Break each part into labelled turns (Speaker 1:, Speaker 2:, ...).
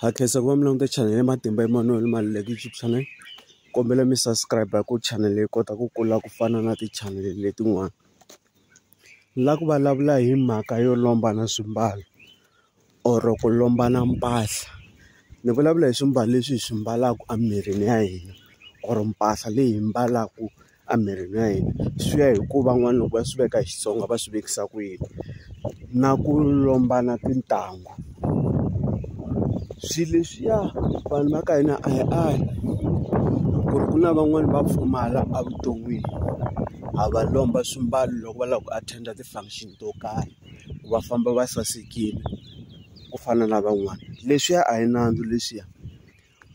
Speaker 1: Ha khensa ku va mi languta chanel ya Matimba Emmanuel Maluleke YouTube channel. Kombela mi subscribe ku channel yi kota ku kula ku fana na ti-channel letin'wana. Ni lava ku vulavula hi mhaka yo lombana swimbalo or ku lombana mpahla. Ni vulavula hi swimbalo leswi hi swi mbalaka emirini ya hina or mpahla leyi hi mbalaka emirini ya hina. Swi ya hi ku van'wana loko va swi veka hi Xitsonga va swi vekisa ku yini. Na ku lombana tintangu. Swilo leswiya vanhu va ka hina a hi ali, ku ri ku na van'wani va pfumala evuton'wini, ha va lomba swimbalo loko va lava ku attend-a ti-function to karhi, ku va famba va sasekile ku fana na van'wana. Leswiya a hi nandzu leswiya.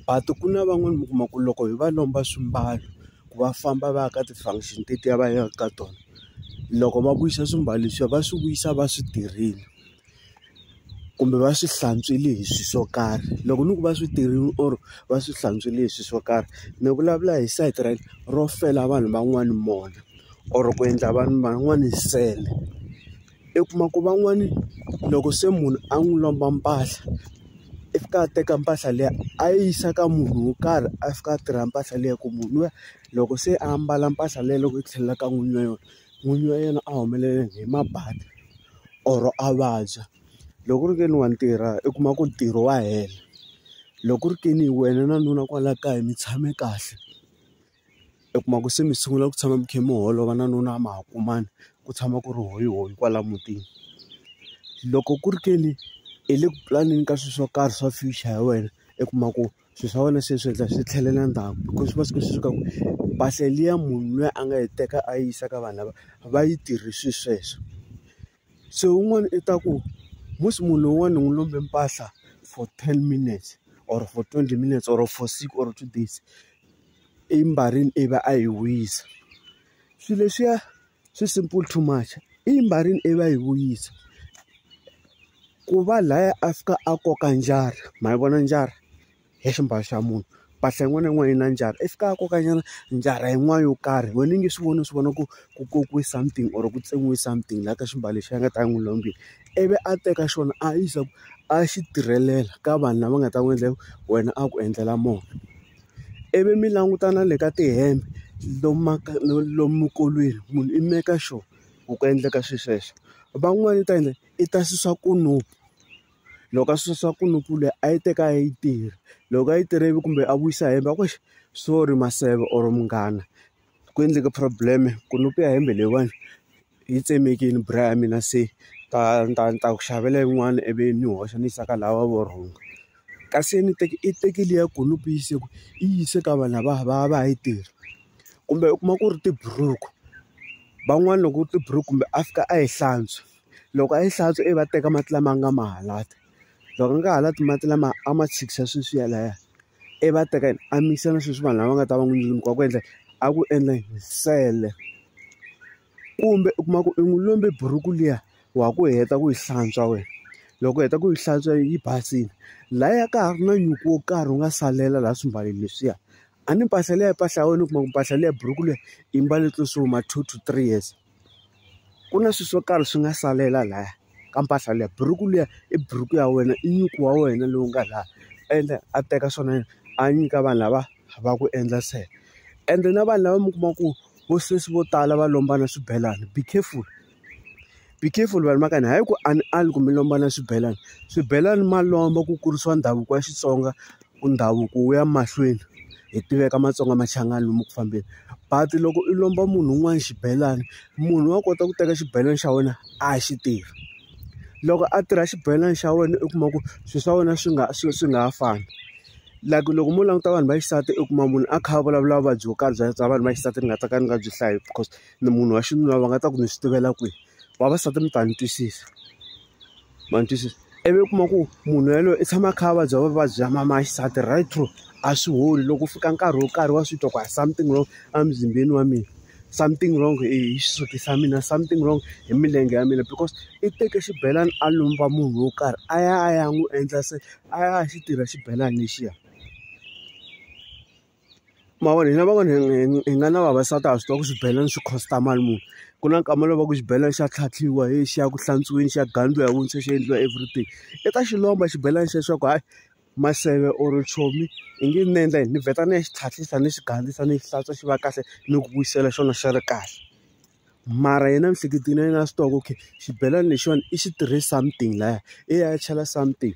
Speaker 1: But ku na van'wani mi kuma ku loko hi va lomba swimbalo ku va famba va ya ka ti-function tetiya va yaka ka tona, loko va vuyisa swimbalo leswiya va swi vuyisa va swi tirhile kumbe va swi hlantswile hi swilo swo karhi. Loko ni ku va swi tirhile or va swi hlantswile hi swilo swo karhi, ni vulavula hi sayiti ra ro fela vanhu van'wani mona or ku endla vanhu van'wani nsele. I kuma ku van'wani loko se munhu a n'wi lomba mpahla, i fika a teka mpahla liya a yi yisa ka munhu wo karhi a fika a tirha mpahla liya ku munhu luya loko se a ambala mpahla liya loko yi tlhelela ka n'winyi wa yona, n'winyi wa yena a humelela hi mabadi or a vabya. Loko ku ri ke ni wa ntirha i kuma ku ntirho wa hela. Loko ku ri ke ni wena na nuna kwala kaya mi tshame kahle, u kuma ku se mi sungula ku tshama mi kha mi holova na nuna a ma ha kumani, ku tshama ku ri hoyihoyi kwala mutini. Loko ku ri ke ni i le ku pulaneni ka swilo swo karhi swa future ya wena, i kuma ku swilo swa wena se swi endla swi tlhelela ndzhaku because swi va swi kha swi ku mpahla liya munhu luya a nga yi teka a yi yisa ka vanhu lava va yi tirhise sweswo. Se un'wana i ta ku musi munhu lowuwani ni n'wi lombe mpahla for 10 minutes or for 20 minutes or for siku or 2 days, i yi mbarile ivi a yi vuyisa. Swilo leswiya swi simple too much, i yi mbarile ivi a yi vuyisa. Ku va laya a fika a koka njara, ma yi vona njara ya ximbalo xa munhu, mpahla yin'wana na yin'wana yi na njara. I fika a koka nyana njara yin'wana yo karhi, wena i nge swi voni u swi vona ku ku kokiwe something or ku tsemiwe something laha ka ximbalo lexi a nga ta n'wi lombile. Ivi a teka xona a yisa a xi tirhelela ka vanhu lava nga ta n'wi endlela wena a ku endlela mona. Ivi mi languta na le ka tihembe lomu lomu mikolweni munhu i make sure ku ku endleka swilo sweswo. Van'wani i ta endla i ta susa kunupu, loko a susa kunupu liya a yi teka a yi tirha, loko a yi tirha ivi kumbe a vuyisa hembe a ku sorry maseve or munghana ku endleke problem kunupu ya hembe leyiwani yi tsemekile bra ya mina se ta ni ta ni ta ku xavela yin'wana ivi ni hoxa ni yisa ka lava vo rhunga. Kasi yena i teke liya kunupu yi yise kwihi, i yi yise ka vanhu lava va ya va ya yi tirha. Kumbe u kuma ku ri tiburuku, van'wani loko ku ri tiburuku kumbe a fika a yi hlantswa, loko a yi hlantswa ivi a teka mati lama a nga ma halata, loko a nga halati mati lama a ma tshikisa sweswiya laya, ivi a teka a mikisa na sweswi vanhu lava nga ta va n'wi nyikile ku a ku endla a ku endla nsele. Kumbe u kuma ku i n'wi lombe buruku liya wa ha ku heta ku yi hlantswa wena, loko u heta ku yi hlantswa yi basile, lahaya ka ha ri na nyuku wo karhi wu nga salela laha swimbalweni leswiya, a ni mpahla liya i mpahla ya wena u kuma ku mpahla liya buruku liya i mbale close to ma 2 to 3 years. Ku na swilo swo karhi swi nga salela lahaya ka mpahla liya, buruku liya i buruku ya wena i nyuku wa wena lowu nga lahaya, ende a teka swona a nyika vanhu lava va ku endla nsele. Ende na vanhu lava mi kuma ku vo sesi vo tala va lombana swibelani be careful, be careful vanhu va ka hina hayi ku a ni ali ku mi lombana swibelani, swibelani ma lomba ku kurisiwa ndhavuko wa Xitsonga ku ndhavuko wu ya mahlweni hi tiveka Matsonga Machangani lomu ku fambeni. But loko i lomba munhu un'wana xibelani munhu wa kota ku teka xibelani xa wena a ya xi tirha. Loko a tirha xibelani xa wena u kuma ku swilo swa wena swi nga swi nga ha fani. Like loko mo languta vanhu va xisati u kuma munhu a kha a vulavula vuvabyi byo karhi bya bya vanhu va xisati ni nga ta ka ni nga byi hlayi because ni munhu wa xinuna va nga ta ku ni swi tivela kwihi, vavasati mi ta ni twisisa, ma ni twisisa. Ivi u kuma ku munhu yaloye i tshama a kha a vabya vuvabyi bya mama xisati right through a swi holi, loko ku fika nkarhi wo karhi wa swi twa ku something wrong emzimbeni wa mina, something wrong hi xisuti xa mina, something wrong hi milenge ya mina because i teke xibelani a lomba munhu wo karhi a ya a ya n'wi endla se a ya a ya xi tirha xibelani lexiya. Ma vona hina van'wana hi nga na vavasati ha swi tiva ku swibelani swi cost mali muni. Ku na nkama lowu va ku xibelani xa tlhantlhiwa he xi ya ku hlantswiweni xi ya gandliwa hi vuntshwa xi endliwa everything. I ta xi lomba xibelani xexo a ku hayi. Maseve or chomi i nge ni endla yini ni vheta ni ya xi tlhatlhisa ni xi gandlisa ni xi hlantswa xi va kahle ni ku vuyisela xona xi ri kahle. Mara yena emiehleketweni ya yena a swi tiva ku okay xibelani lexiwani i xi tirhe something laya, i ya chela something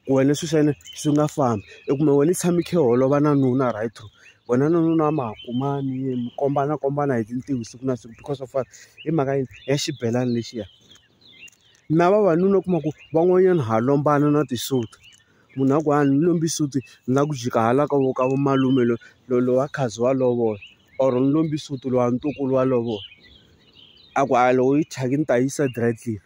Speaker 1: ku wena swilo swa yena swi nga fambi. U kuma wena i tshame i kha i holova na nuna right through, wena na nuna a ma ha kumani, mi kombanakombana hi tintiho siku na siku because of what? Hi mhaka yini? Ya xibelani lexiya. Na vavanuna u kuma ku van'wanyana ha lombana na tisuti. Munhu a ku a ni lombi suti ni lava ku jika hala ka vo ka vo malume lowa khazi wa lovola or ni lombi suti lowa ntukulu wa lovola. A ku a loko yi thyakile ni ta yisa dry clean.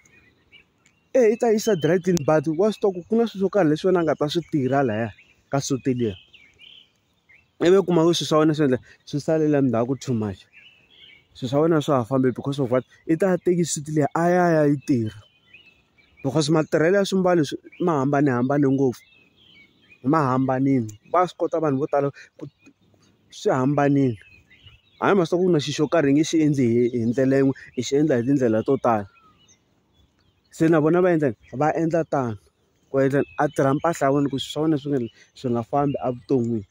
Speaker 1: Eya i ta yisa dry clean but wa swi tiva ku ku na swilo swo karhi leswi wena a nga ta swi tirha lahaya ka suti liya. Ivi u kuma ku swilo swa wena swi endla swi salela ndzhaku too much. Swilo swa wena a swa ha fambi because of what? I ta teki suti liya a ya a ya yi tirha. Because matirhelo ya swimbalo leswi ma hambanahambane ngopfu, ma hambanile. Va swi kota vanhu vo tala ku swi hambanile. Hayi masiku ku na xilo xo karhi hi nge xi endli hi ndlela yin'we, hi xi endla hi tindlela to tala. Se na vona va endla yini? Va endla tano. Ku endla a tirha mpahla ya wena ku swilo swa wena swi nga swi nga fambi evuton'wini.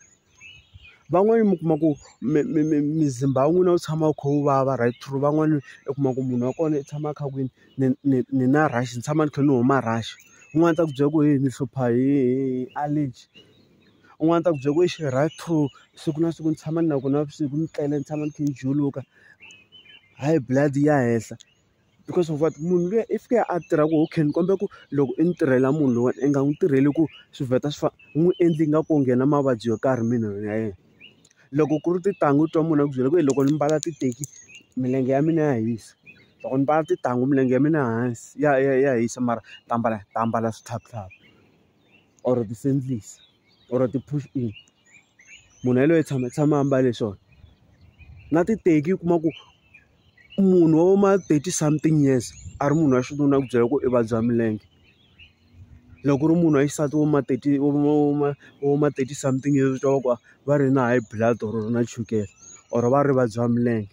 Speaker 1: Van'wani mi kuma ku mizimba ya n'wina wu tshama wu kha wu vava right through, van'wani u kuma ku munhu wa kona i tshama a kha a ku yini ni na rash ni tshama ni kha ni huma rash. Un'wana u ta ku byela ku heyi ni hlupha hi allergy, un'wana u ta ku byela ku eish right through siku na siku ni tshama ni na ku navusiku ni tlele ni tshama ni kha ni juluka, high blood ya henhla. Because of what? Munhu luya i fike a tirha ku okay ni kombela ku loko i ni tirhela munhu loyiwani i nga n'wi tirheli ku swi vheta swi n'wi endli ingaku u nghena mavabyi yo karhi mirini ya yena. Loko ku ri tintangu u twa munhu a ku byela ku loko ni mbala titeki milenge ya mina ya hisa, loko ni mbala tintangu milenge ya mina ya hansi ya hisa mara ta ambala ta ambala switlhavutlhavu or ti-sandals or ti-push in. Munhu yaloye i tshama a mbale swona. Na titeki u kuma ku. Munhu wa ma thirty something years a ri munhu wa xinuna a ku byela ku i vabya milenge. Loko ku ri munhu wa xisati wo ma thirty wo ma thirty something years u twa va ku va ri na high blood or u na chukele or va ri vabya milenge.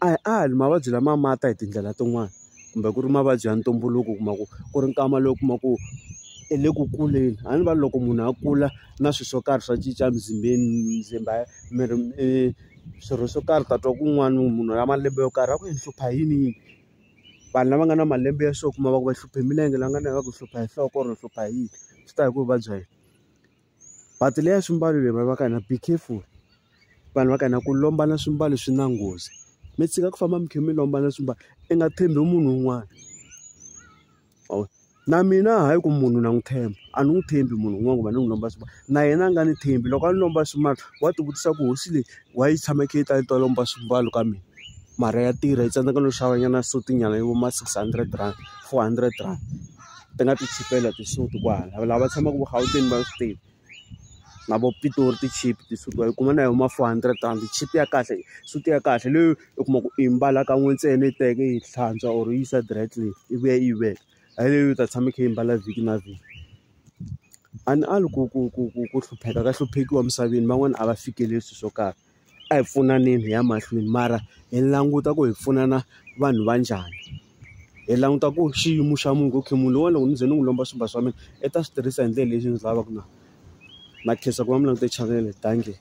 Speaker 1: A hi ali mavabyi lama ma ta hi tindlela tin'wani, kumbe ku ri mavabyi ya ntumbuluko u kuma ku ku ri nkama lowu u kuma ku i le ku kuleni. A ni va loko munhu a kula na swilo swo karhi swa cinca emuzimbeni mizimba miri swirho swo karhi u ta twa kun'wana munhu ya malembe yo karhi a ku ni hlupha hi yini yini. Vanhu lava nga na malembe ya so u kuma va ku va hlupha hi milenge lava nga na va ku hlupha hi nhloko or hlupha hi yini, swi ta hi ku u vabya yini. But leya swimbalo leyi vanhu va ka hina be careful, vanhu va ka hina ku lombana swimbalo swi na nghozi. Mi tshika ku famba mi kha mi lombana swimbalo, i nga tshembi munhu un'wana. Na mina hayi ku munhu na n'wi tshemba, a ni n'wi tshembi munhu un'wana ku va ni n'wi lomba swimbalo. Na yena a nga ni tshembi, loko a ni lomba swimbalo wa ti vutisa ku hosi leyi why yi tshama yi kha yi ta yi ta lomba swimbalo ka mina, mara ya tirha yi tsandzeka no xavanyana sutinyana yo ma 600 rand, 400 rand. Ti nga ti chipela tisuti kwala, lava tshamaka vo Gauteng va swi tiva. Na vo Pitori ti chipi tisuti wa yi kuma na yo ma 400 rand, chipi ya kahle suti ya kahle leyi u kuma ku i yi mbala kan'we ntsena i teka i yi hlantswa or u yi yisa dry clean i vuya i yi veka. Hayi leyo u ta tshama i kha i yi mbala vhiki na vhiki. A ni ali ku hlupheka ka hluphekiwa emisaveni van'wani a va fikeleli swilo swo karhi. A hi pfunaneni hi ya mahlweni mara hi languta ku hi pfunana vanhu va njhani. Hi languta ku xiyimo xa munhu ku okay munhu loyiwani loko ni ze ni n'wi lomba swimbalo swa mina i ta swi tirhisa hi ndlela leyi ndzi lavaka na. Na khensa ku va mi langute chanele dankie.